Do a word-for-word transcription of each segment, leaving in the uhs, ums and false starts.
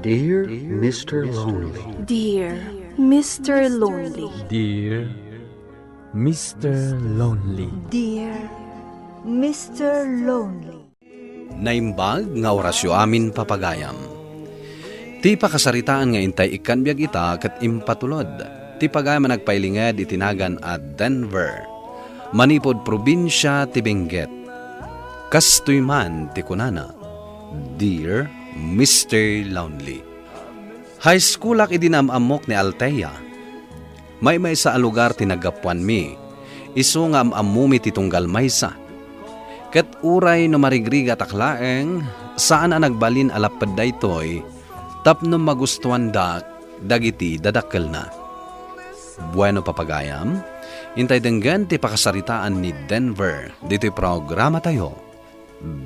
Dear Mister Lonely. Dear Mister Lonely. Dear Mister Lonely. Dear Mister Lonely. Naimbag nga orasyo amin, papagayam. Ti pakasaritaan nga intay ikkan biag ita ket impatulod ti pagayam a nagpailinged iti nagan a Denver, manipud probinsia ti Benguet. Kastoy man ti kunana, "Dear Mister Lonely." High schoolak idi naam-ammok ni Althea. Maymaysa a lugar ti naggapuanmi, isu nga am-ammomi ti tunggal maysa. Ket uray no marigrigatak laeng, saan a nagbalin a lapped daytoy tapno magustuandak dagiti dadakkelna. Bueno, papagayam, intay denggen ti pakasaritaan ni Denver ditoy programatayo,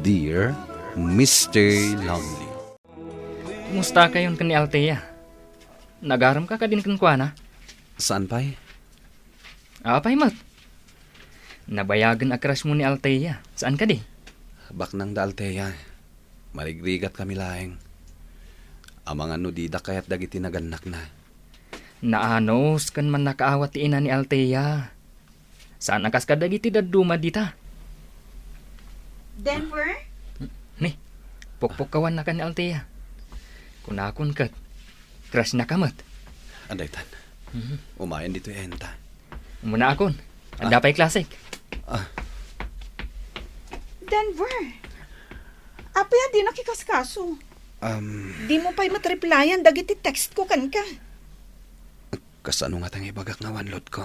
Dear Mister Lonely. Kumusta kayon ken ni Althea? Nagarem ka kadin kenkuana? Saan pay? Apay met? Nabayagen a crush mo ni Althea. Saan kadi? Baknang da Althea. Marigrigat kami laeng. Amangan no dida kayat dagiti nagannakna. Naanus ken mannakaawat ti ina ni Althea. Saan a kas kadagiti dadduma dita. Denver? Ni, pukpukkawanna ken ni Althea. Kunakon ket, crush na ka met. Adaytan. Mhm. Umayen ditoy enta. Umuna akon. Adda pay klasek. Ah. Denver. Apay a di nakikaskaso? Um. Di mo pay met replyan dagiti text ko kenka. Kasano nga ta nga ibagak nga awan load ko?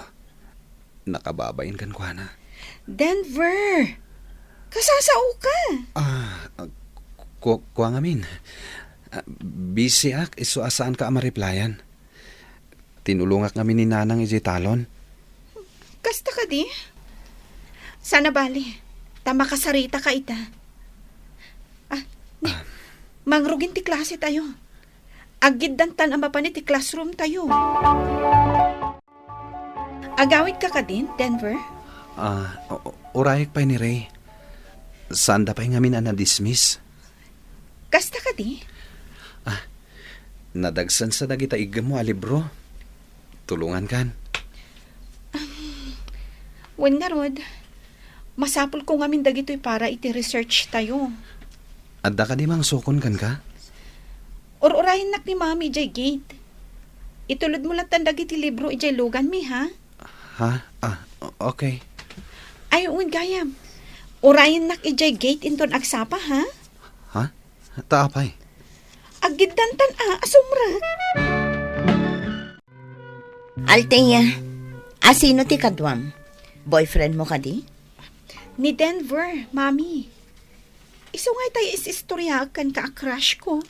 Nakababain kenkuana. Denver! Kasasao ka! Ah, ah, ku-, kua ngamin. Ah, busy ak, isu a saan ka a mareplyan. Tinulongak ngamin ni Nanang idiay talon. Kasta kadi? Sana bali, ta makasarita ka ita. Ah, ni, ah, mangrugin ti klase tayo. Aggiddantan a mapan iti classroom tayo. Agawid ka kadin, Denver? Ah, u-, u-, urayek pay ni Ray. Saanda pay ngamin a na-dismiss. Kasta kadi? Ah, nadagsansa dagita iggemmo a libro. Tulongan kan. Wen ngarud, masapul ko ngamin dagitoy para iti research tayo. Adda kadi mangsukon kenka? Ur-urayennak ni Mami idiay gate. Itulod mo lattan dagiti libro idiay luganmi, ha? Ha? Ah, o-, okay. Ay, wen gayam. Urayennak idiay gate inton agsapa, ha? Ha? Ta apay? Aggiddantan a, asumrek. Althea, asino ti kaduam? Boyfriend mo kadi? Ni Denver, Mami. Isu nga itay is-istoryaak kenka a crush ko.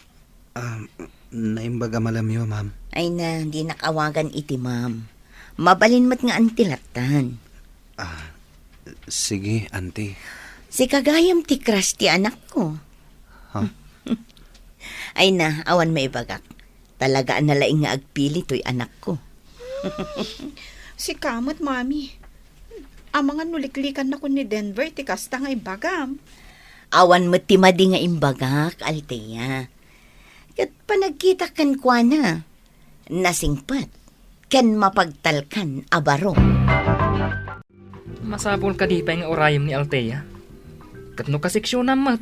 Um, naimbag a malamyo, ma'am. Ay na, dinak awagan iti ma'am. Mabalin met nga anti lattan. Ah, sige, anti. Sika gayam ti crush ti anakko. Ha? Ay na, awan maibagak. Talaga a nalaing nga agpili toy anakko. Sika met, Mami. Amangan no liklikanna kun ni Denver ti kasta nga imbagam. Awan met ti madi nga imbagak, Althea. Ket panagkitak kenkuana, nasingpet ken mapagtalkan a baro. Masapul kadi pay nga urayem ni Althea? Ket no kaseksionam met?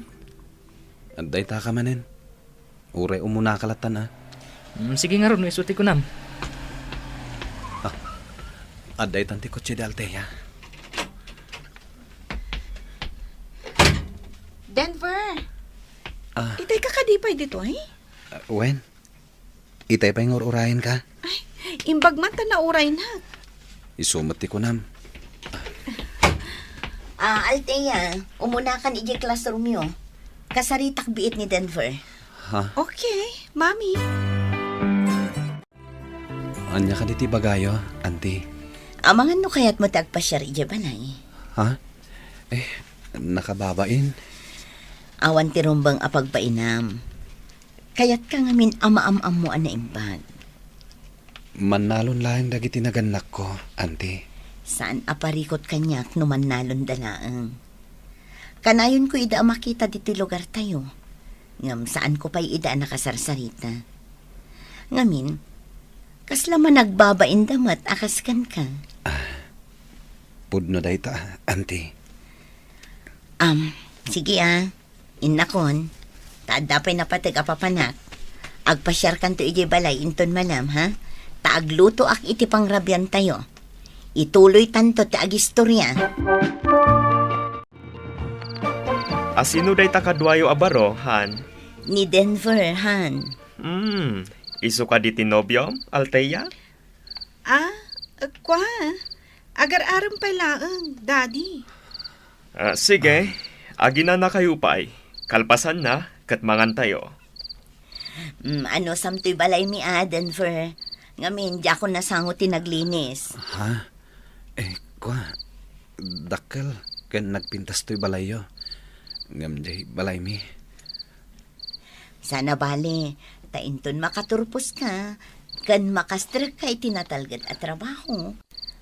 Adda ita ka manen. Uray umuna ka lattan, a. Mm, sige ngarud, no isu ti kunam. Ah, adda itan ti kotse di Althea. Denver! Ah. Itay ka kadi pay ditoy? Ah, wen? Itay pay nga ur-urayen ka? Ay, imbag man ta nauraynak. Isu met ti kunam. Ah, Althea, umuna kan idiay classroom yo. Kasaritak biit ni Denver. Ha? Okay, Mami. Ania kadi ti ibagayo, Auntie? Amangan no kayatmo ti agpasiar idiay balay. Ha? Eh, nakababain. Awan ti rumbeng a pagbainam. Kayatka ngamin a maam-ammo a naimbag. Mannalon laeng dagiti nagannakko, Auntie. Saan a parikut kaniak no mannalonda laeng. Kanayonko ida a makita ditoy lugartayo, ngem saanko pay ida a nakasarsarita. Ngamin, kasla managbabain da met a kas kenka. Pudno dayta, Auntie. Am, sige a. Innakon, ta adda pay napateg a papanak. Agpasiarkanto idiay balay inton malem, ha? Ta aglutoak iti pangrabiantayo. Ituloytanto ti agistoria. A sino dayta kaduayo a baro, Han? Ni Denver, Han. Hmm, isu kadi ti nobiom, Althea? Ah, kua, agar-arem pay laeng, Daddy. Ah, sige, aginanakayo pay. Kalpasanna, ket mangantayo. Mm, anusamtoy balaymi a, Denver? Ngamin, diakon nasango ti naglinis. Ha? Eh, kua, dakkel ken nagpintas toy balayyo. Ngem diay balaymi. Saan a bale, ta inton makaturposka ken makastrekka iti natalged a trabaho,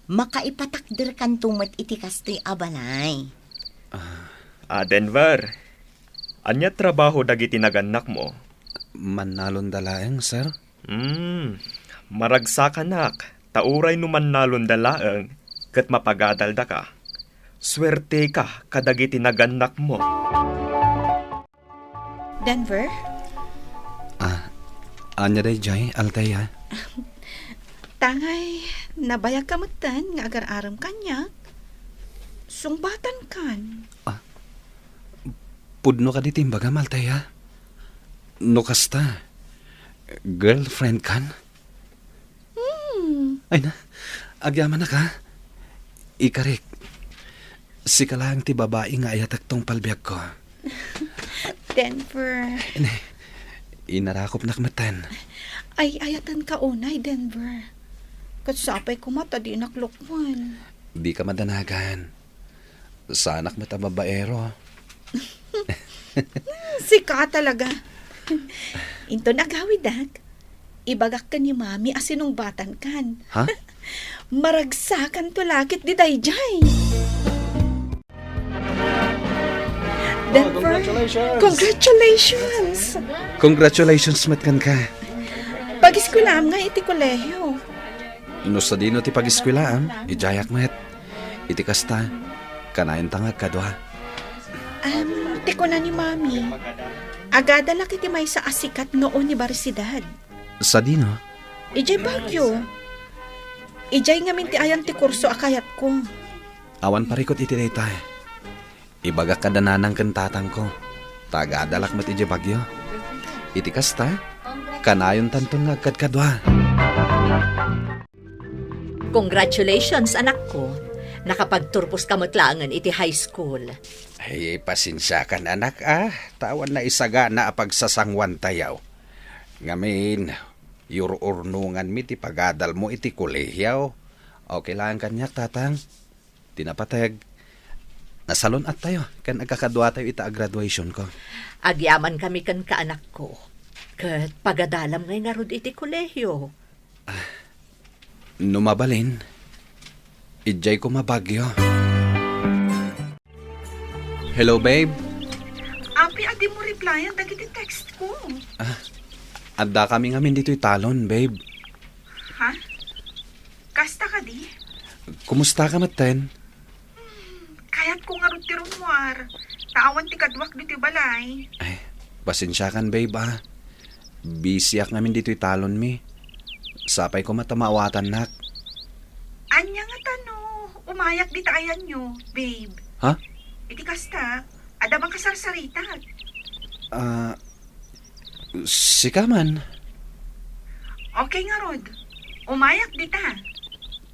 makaipatakderkanto met iti kastoy a balay. Ah, Denver, ania trabaho dagiti nagannakmo? Mannalonda laeng, sir. Hmm, maragsakanak, ta uray no mannalonda laeng, ket mapagadaldaka. Suerteka kadagiti nagannakmo. Denver? Ah, ania daydiay, Althea? Tangay, nabayagka metten nga agar-arem kaniak. Sungbatankan. Ah, pudno kadi ti imbagam, Althea? No kasta, girlfriend kan? Hmm. Ay na, agyamanak, ha? Ikarik, sika laeng ti babai nga ayatek tungpal biagko. Denver. Ne, inarakopnak metten. Ay, ayatenka unay, Denver. Ket sapay koma ta dinak lokwan. Dika madanagan. Saanak met a babaero. Sika talaga. Inton agawidak, ibagak ken ni Mami a sinungbatankan. Ha? Maragsakanto la ket daydiay. Denver, congratulations! Congratulations! Congratulations met kenka. Pagiskwelaam ngay iti kolehio. No sadino ti pagiskwelaam, idiayak met. Iti kasta, kanayonta nga agkadua. Am, ti kuna ni Mami, agadalak iti maysa a sikat nga unibersidad. Sadino? Idiay Baguio. Idiay ngamin ti ayan ti kurso a kayatko. Awan parikut iti dayta. Ibagak kada nanang ken tatangko, ta agadalak met idiay Baguio. Iti kasta, kanayontanton nga agkadkadua. Congratulations, anakko. Nakapagturposka met laengen iti high school. Ay, pasensiakan, anak, a. Ta awan naisagana a pagsasanguantayo. Ngamin, yur-urnonganmi ti pagadalmo iti kolehio. Okay laeng kaniak, tatang. Ti napateg, nasalun-attayo ken agkakaduatayo ita a graduationko. Agyamankami kenka, anakko. Ket pagadalam ngay ngarud iti kolehio. Ah, no mabalin, idiay koma Baguio. Hello, babe. Apay a dimo replyan dagiti textko? Ah, addakami ngamin ditoy talon, babe. Ha? Kasta kadi? Kumustaka metten? Hmm, kayatko ngarud ti rummuar. Ta awan ti kaduak ditoy balay. Ay, pasensiakan, babe, a. Busyak ngamin ditoy talonmi. Sapay koma ta maawatannak. Ania ngata no umayak dita ayanyo, babe? Ha? Iti kasta, adda makasarsaritak. Ah, sika man. Okay ngarud. Umayak dita.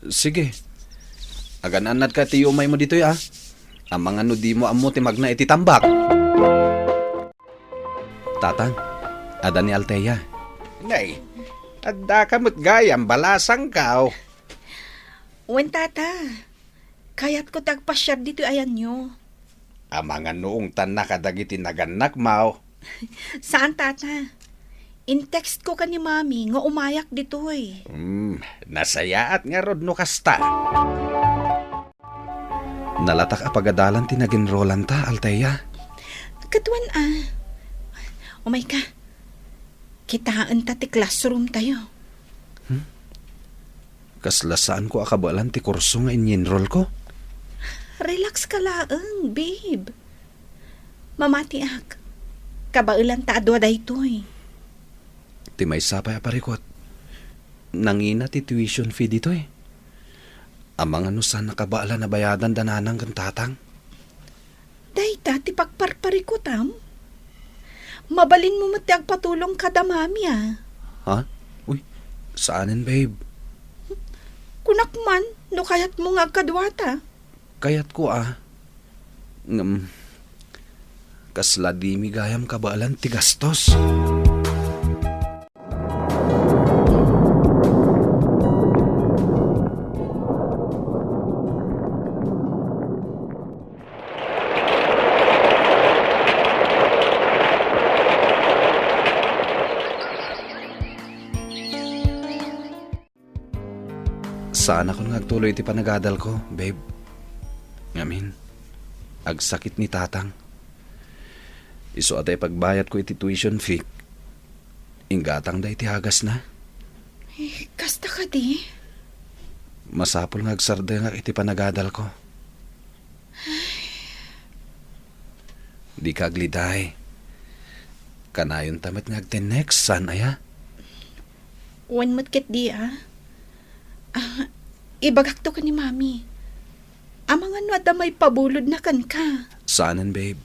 Sige. Agan-annadka ti yumaymo ditoy, a. Amangan no dimo ammo ti magna iti tambak. Tatang, adda ni Althea. Nay, addaka met gayam balasangkaw. Wen, Tata. Kayatko ti agpasiar ditoy ayanyo. Amangan no ungtanna kadagiti nagannakmaw. Saan, Tata. In-textko ken ni Mami nga umayak ditoy. Hmm, nasayaat ngarud no kasta. Nalatak a pagadalan ti nagenrolanta, Althea. Ket wen a. Umayka. Kitaenta ti classroom tayo. Hmm? Kasla saanko a kabaelan ti kurso nga inyenrolko? Relax ka laeng, babe. Mamatiak. Kabaelanta a dua daytoy. Ti maysa pay a parikut, nangina ti tuition fee ditoy. Amangan no saan a kabaelan a bayadan da nanang ken tatang. Dayta ti pagparparikutam? Mabalinmo met ti agpatulong kada mami, a. Ha? Uy, saanen, babe. Kunak man, no kayatmo nga agkaduata. Kayatko, a. Ngem, kasla dimi gayam kabaelan ti gastos. Saanakon nga agtuloy iti panagadalko, babe. Ngamin, agsakit ni tatang. Isu a ta ipagbayadko iti tuition fee, inggatangda iti agasna. Eh, kasta kadi? Masapul nga agsardengak iti panagadalko. Dika agliday. Kanayonta met nga agtennext, saan aya? Wen met ketdi, a. Ah, ibagakto ken ni Mami. Amangan no adda maipabulodna kenka. Saanen, babe.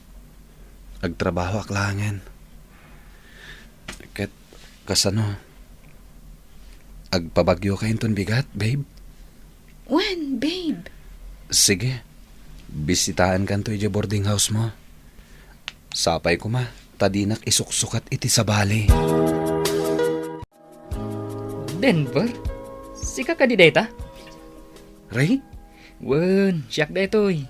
Agtrabahoak laengen. Ket kasano? Agpabagyoka inton bigat, babe? Wen, babe. Sige. Bisitaenkanto idiay boarding house mo. Sapay koma, ta dinak isuksukat iti sabali. Denver? Sika kadi dayta? Ray? Wen, siak daytoy.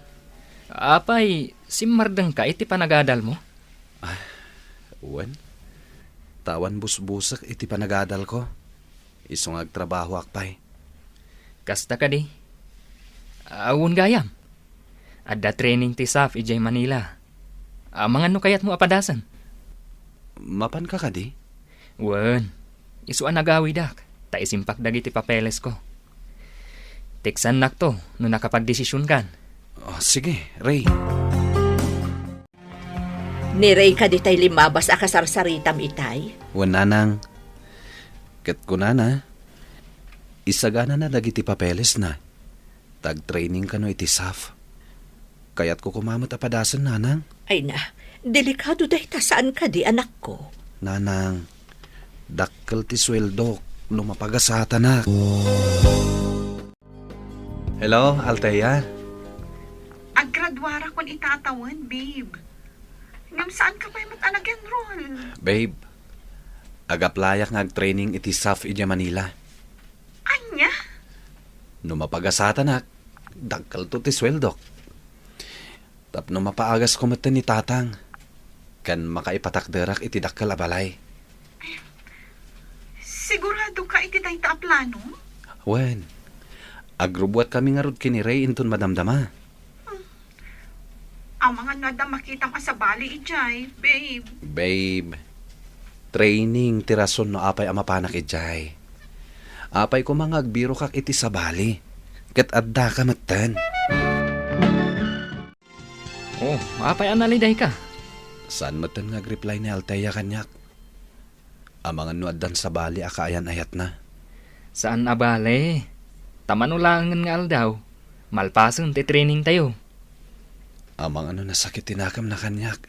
Apay, simmardengka iti panagadalmo? Ah, wen. Ta awan busbusek iti panagadalko. Isu nga agtrabahoak pay. Kasta kadi? Awan gayam. Adda training ti SAF idiay Manila. Amangan no kayatmo a padasen. Mapanka kadi? Wen, isu a nagawidak, ta isimpak dagiti papelesko. Teksannakto no nakapagdesisionkan. Oh, sige, Ray. Ni Ray kadi tay limmabas a kasarsaritam itay? Wen, nanang. Ket kunana, isaganana dagiti papelesna. Ta agtraining kano iti SAF. Kayatko koma met a padasen, nanang. Ay na, delikado dayta saan kadi, anakko? Nanang, dakkel ti sueldok no mapagasatanak. Hello, Althea? Aggraduarakon ita a tawen, babe. Ngem saanka pay met a nag-enroll? Babe, ag-applyak nga agtraining iti SAF idiay Manila. Ania? No mapagasatanak, dakkelto ti sueldok. Tapno mapaagasko metten ni tatang, ken makaipatakderak iti dakkel a balay. Siguradoka iti dayta a plano? Wen, agrubbuatkami ngarud ken ni Ray inton madamdama. Amangan no adda makitam a sabali idiay, babe. Babe, training ti rason no apay a mapanak idiay. Apay koma nga agbirokak iti sabali, ket addaka metten. Oh, apay a nalidayka? Saan metten nga agreply ni Althea kaniak? Amangan no addan sabali a kaayan-ayatna. Saan a bale. Ta mano laengen nga aldaw, malpasen ti training tayo. Amangan no nasakit ti nakemna kaniak.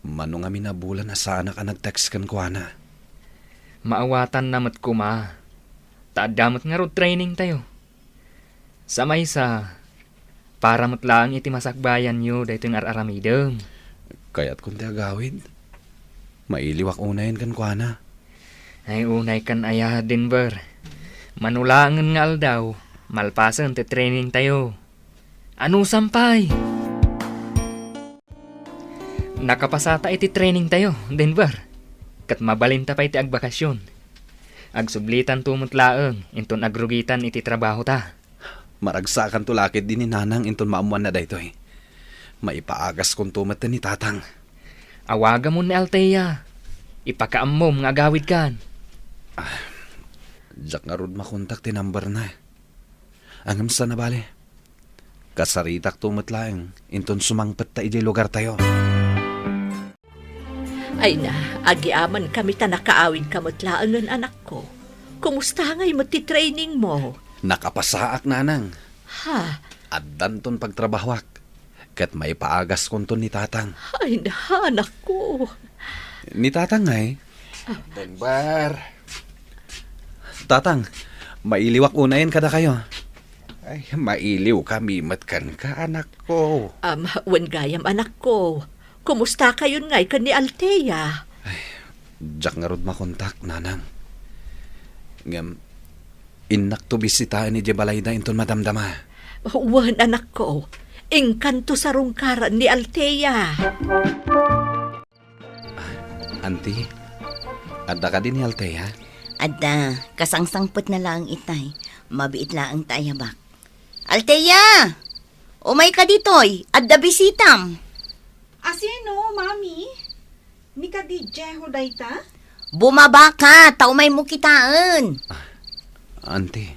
Mano ngamin a bulan a saanak a nag-text kenkuana. Maawatanna met koma. Ta adda met ngarud training tayo. Sa maysa, para met laeng iti masakbayanyo daytoy nga ar-aramidem. Kayatkon ti agawid. Mailiwak unayen kenkuana. Ay, unaykan aya, Denver. Mano laengen nga aldaw, malpasen ti training tayo. Anusam pay? Nakapasata iti training tayo, Denver. Ket mabalinta pay ti agbakasyon. Agsublitanto met laeng inton agrugitan iti trabahota. Maragsakanto la ketdi ni Nanang inton maammoanna daytoy. Maipaagasko metten ni Tatang. Awagamon ni Althea. Ipakaammom nga agawidkan. Ah, diak ngarud makontak ti numberna. Ngem saan a bale. Kasaritakto met laeng inton sumangpetta idiay lugartayo. Ay na, agyamankami ta nakaawidka met laengen, anakko. Kumusta ngay met ti training mo? Nakapasaak, nanang. Ha? Addanton pagtrabahoak, ket maipaagaskon ni tatang. Ay na, anakko. Ni tatang ngay? Ah. Denver. Tatang, mailiwak unayen kadakayo. Ay, mailiwkami met kenka, anakko. Am, wen gayam, anakko. Kumustakayon ngay ken ni Althea? Ay, diak ngarud makontak, nanang. Ngem, innakto bisitaen idiay balayda inton madamdama. Wen, anakko. Inkanto sarungkaran ni Althea. Auntie, adda kadi ni Althea? Adda, kasangsangpetna laeng itay. Mabiit laeng ta ayabak. Althea! Umayka ditoy, adda bisitam. Asino, Mami? Ni kadi Jeho dayta? Bumabaka, ta umaymo kitaen. Ah, auntie,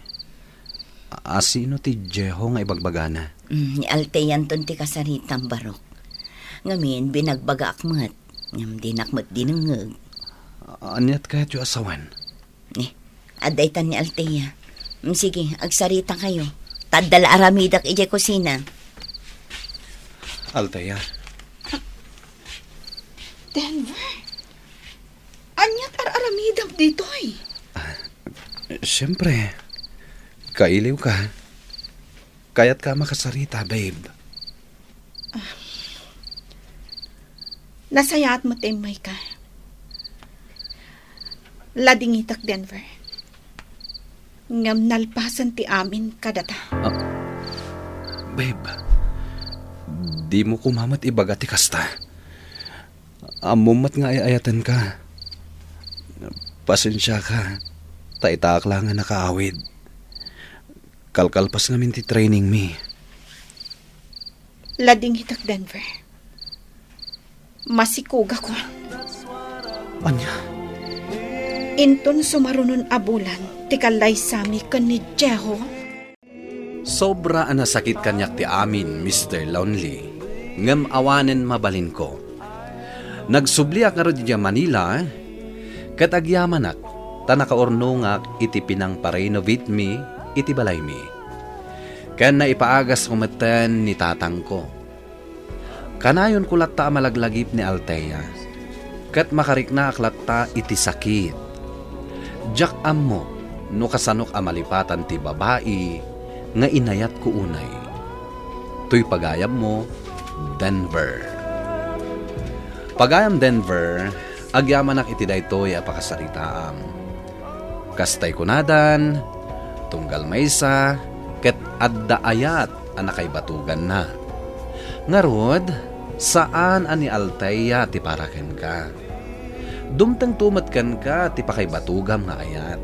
asino ti Jeho nga ibagbagana? Mm, ni Alteanton ti kasaritam, Barok. Ngamin, binagbagaak met, ngem dinak met dinengngeg. Aniat kayatyo a sawen? Eh, adda itan ni Altea. Mm, sige, agsarita kayo. Ta adda la aramidek idiay kusina. Altea. Denver? Aniat ar-aramidem ditoy? Ah, siyempre, kailiwka. Kayatka a makasarita, babe. Ah, nasayaat met ti immayka. Ladingitak, Denver. Ngem nalpasen ti amin kadata. Ah, babe, dimo koma met ibaga ti kasta. Ammom met nga ay-ayatenka. Pasensiaka, ta itaak la nga nakaawid. Kalkalpas ngamin ti trainingmi. Ladingitak, Denver. Masikugakon. Ania? Inton sumarunon a bulan ti kallaysami ken ni Jeho. Sobra a nasakit kaniak ti amin, Mister Lonely, ngem awanen mabalinko. Nagsubliak ngarud idiay Manila, ket agyamanak ta nakaurnongak iti pinangparenovate'mi iti balaymi. Ken naipaagas ko metten ni tatangko. Kanayonko latta a malaglagip ni Altea, ket makariknaak latta iti sakit. Diak ammo no kasanok a malipatan ti babai nga inayatko unay. Toy pagayammo, Denver. Pagayam Denver, agyamanak iti daytoy a pakasaritaam. Kastay kunadan, tunggal maysa, ket adda ayat a nakaibatuganna. Ngarud, saan a ni Altea ti para kenka. Dumtengto met kenka ti pakaibatugan nga ayat.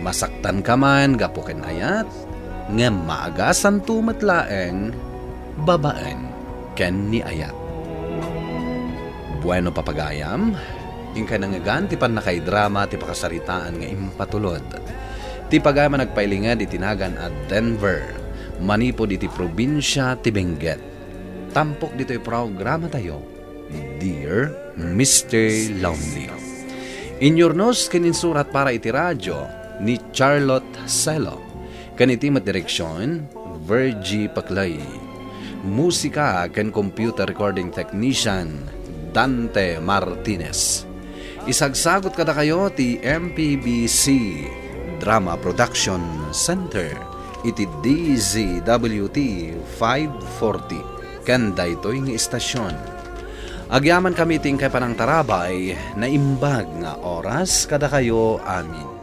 Masaktanka man gapu ken ayat, ngem maagasanto met laeng babaen ken ni ayat. Bueno, papagayam, inkay nangngegan ti pannakaidrama ti pakasaritaan nga impatulod. Ti pagayam a nagpailinged iti nagan a Denver, manipud iti probinsia ti Benguet. Tampok ditoy programatayo, Dear Mister Lonely. Inyurnos ken insurat para iti radio ni Charlotte Celo. Ken iti met direksion, Virgie Paclay. Musika ken computer recording technician, Dante Martinez. Isagsagot kadakayo ti M P B C Drama Production Center iti D Z W T five forty ken daytoy nga istasion. Agyamankami ti inkay panangtarabay, naimbag nga oras kadakayo amin.